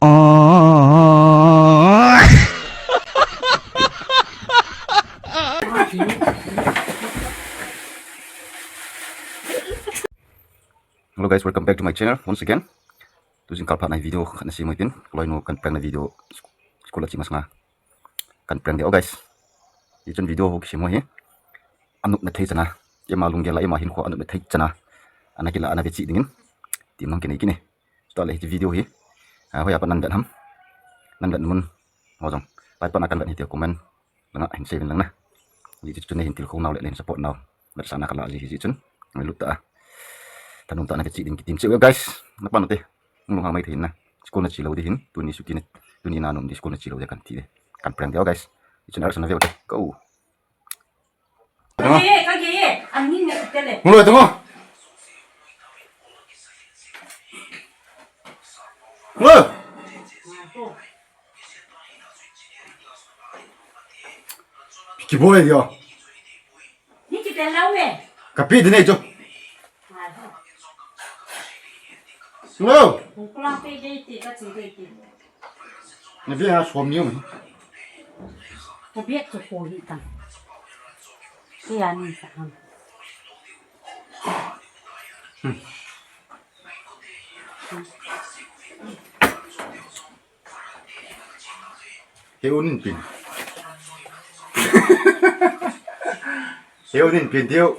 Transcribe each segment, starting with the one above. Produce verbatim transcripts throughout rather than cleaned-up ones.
Hello guys, welcome back to my channel once again. Tujing kalphat na video khat na simu tin, kaloinu kan prank na video school a chi masanga kan prank de o guys. Hichun video ho kisimu hi anop na thei chana, ima lunggel a ima hinkho anop na thei chana ana kila ana vechi dingin ti mang kinei kine. Chutah le hiche video hi, ah, hoiya pat nan vet ham, nan vet mun ho jong, pat pat na kan vet hite comment langa hin sei uvin lang na. Hiche chun hin tilkhou nau le hin support nau, vetsahna kala ji hiche chun, ngailut tah a, thanom tah a na vechi ding kitim cheh uve guys. Na pan u te, hung lunghang mai thei in na. School na chi lou di hin, tuni suti na, tuni na nom di school na chi lou di kan ti de. Kan prank de o guys. Hichun er sa na ve u te. Go. Kage, kage, aning ne tele. Ngolo, tungo. Ngolo. Kiboy yo. Ni kite lau me. Kapi de ne jo. Ngolo. Kung kulang pe de ti ka ti de ti. Na bia som ni um. Ka bia chu ko hi ta. Bia ni sa ham. Heu nin pin. Heu nin pin tiu.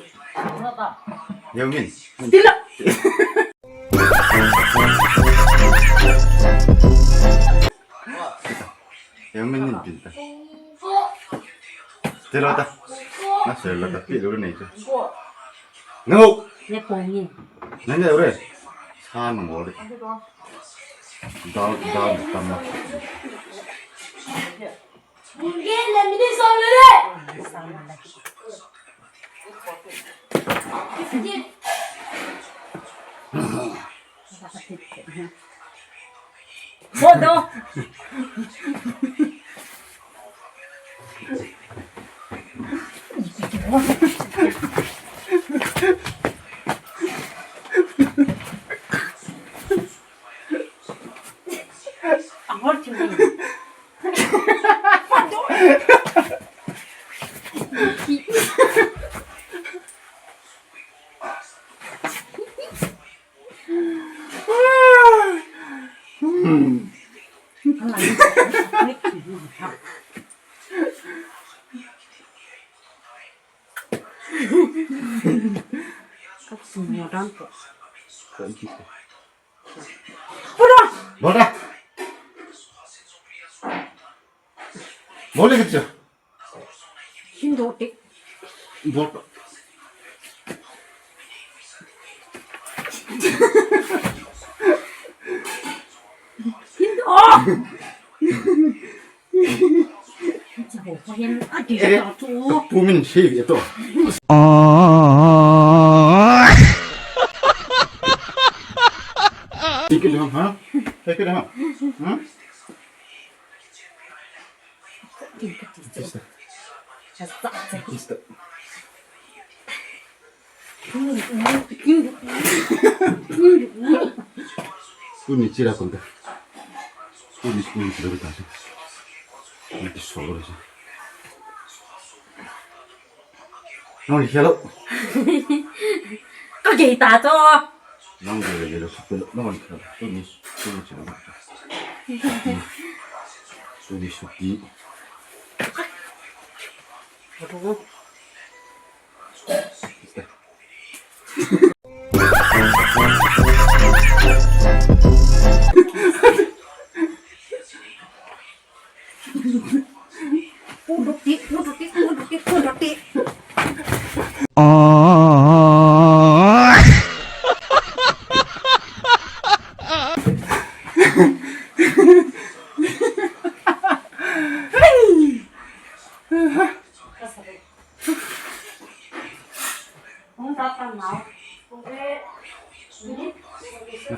Heu nin. Tila. Heu min nin pin ta. Tila ta. Na se la ta pi lo nei ta. No. Ne ko ni. Ne ne re. Sa no mo re. Dal dal ta ma. Bodo. Amor, Bora! Bora! Bole kichu. Hindo te. Bora. Hindo. Pumin si ito. Ikit ha? Ikit ha? Hmm? Ikit. Ikit. School ni chira konta. School ni, school ni chira konta. Ni solo re. Nang ni hello. Ka gei ta to. Nang gei gei lo, school nang ni hello. School ni, school ni chira konta. School ni suti.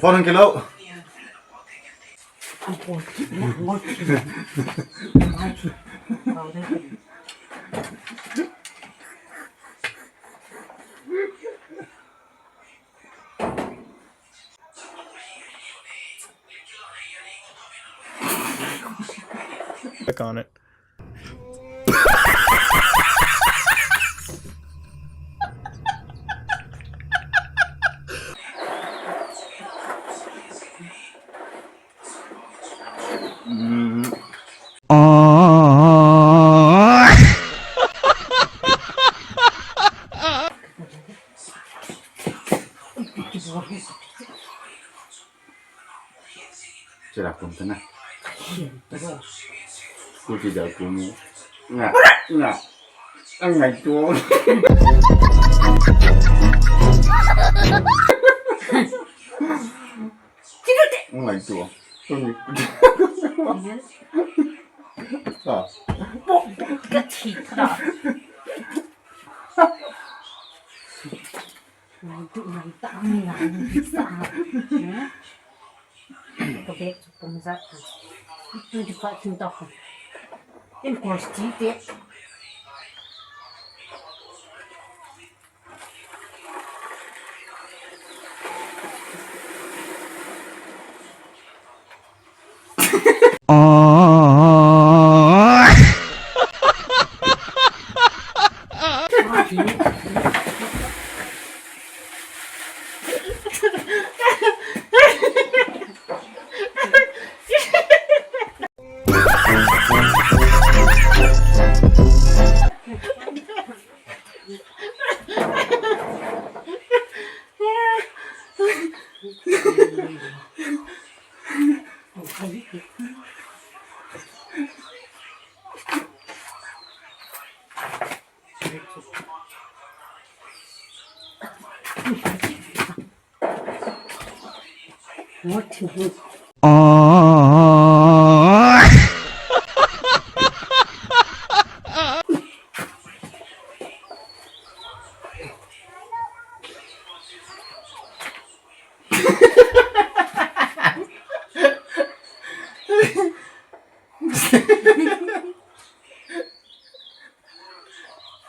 Phone ang kilo. Click on it. Chira kum tana. Kuti da kum. Nga, nga. Angai to. Angai to. Ah. Ka thi ta. Ngai tu ngai ta, ngai sa. Ka bek tu pung za. Twenty five tu ta. In course ti te.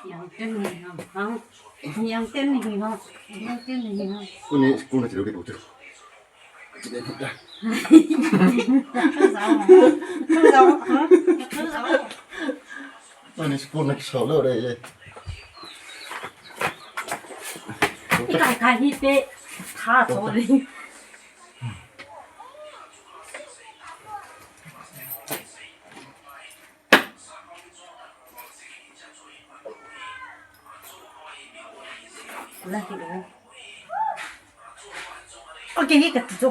Yang ten ni hang, hang. Yang ten ni hang, yang ten ni hang. Kuni school na chiru ke tu. Kachide ni ta. Zao, zao, zao. Kuni school na kisau lo re ye. Kai kai hi te. Tha to le. Okay, hi ka tu.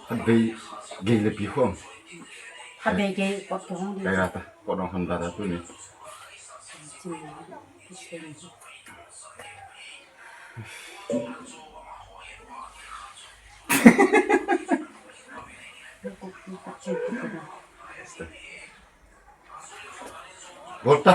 Habei gei le pi khom. Habei gei ko tu hong di. Kai ra ta, ko dong han da da tu ni. Volta.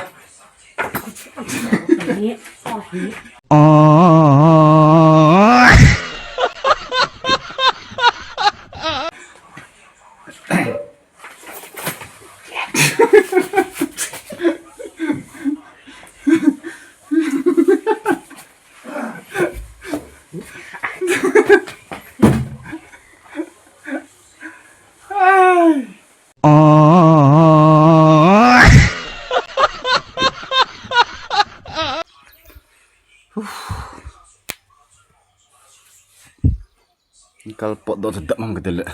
Kal potdoh chu dam ham kati le.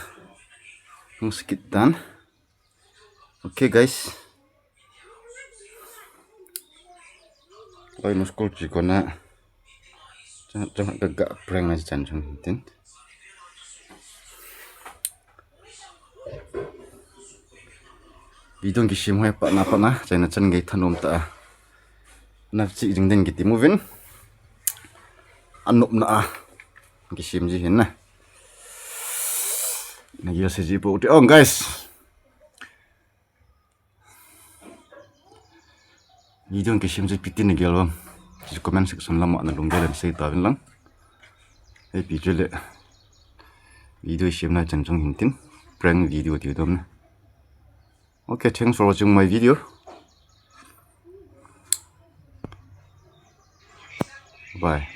Hung skit tan. Okay, guys. Oi, muskul chi kona. Chang, chang ka ga prank na chan chang tin. Video kisim hoi pa na pa na, chai na chan gei thanom ta. Na chi jing den kiti movin. Anop na a. Kisim ji hin na. Na gil se ji po ti. Oh, guys. Video kisim chu ipi tin na gel uvem. Chu comment section lama na lunggel in sei tauvin lang. Hei pi chu le. Video isim na chan chung hin tin. Prank video ti dom na. Okay, thanks for watching my video. Bye.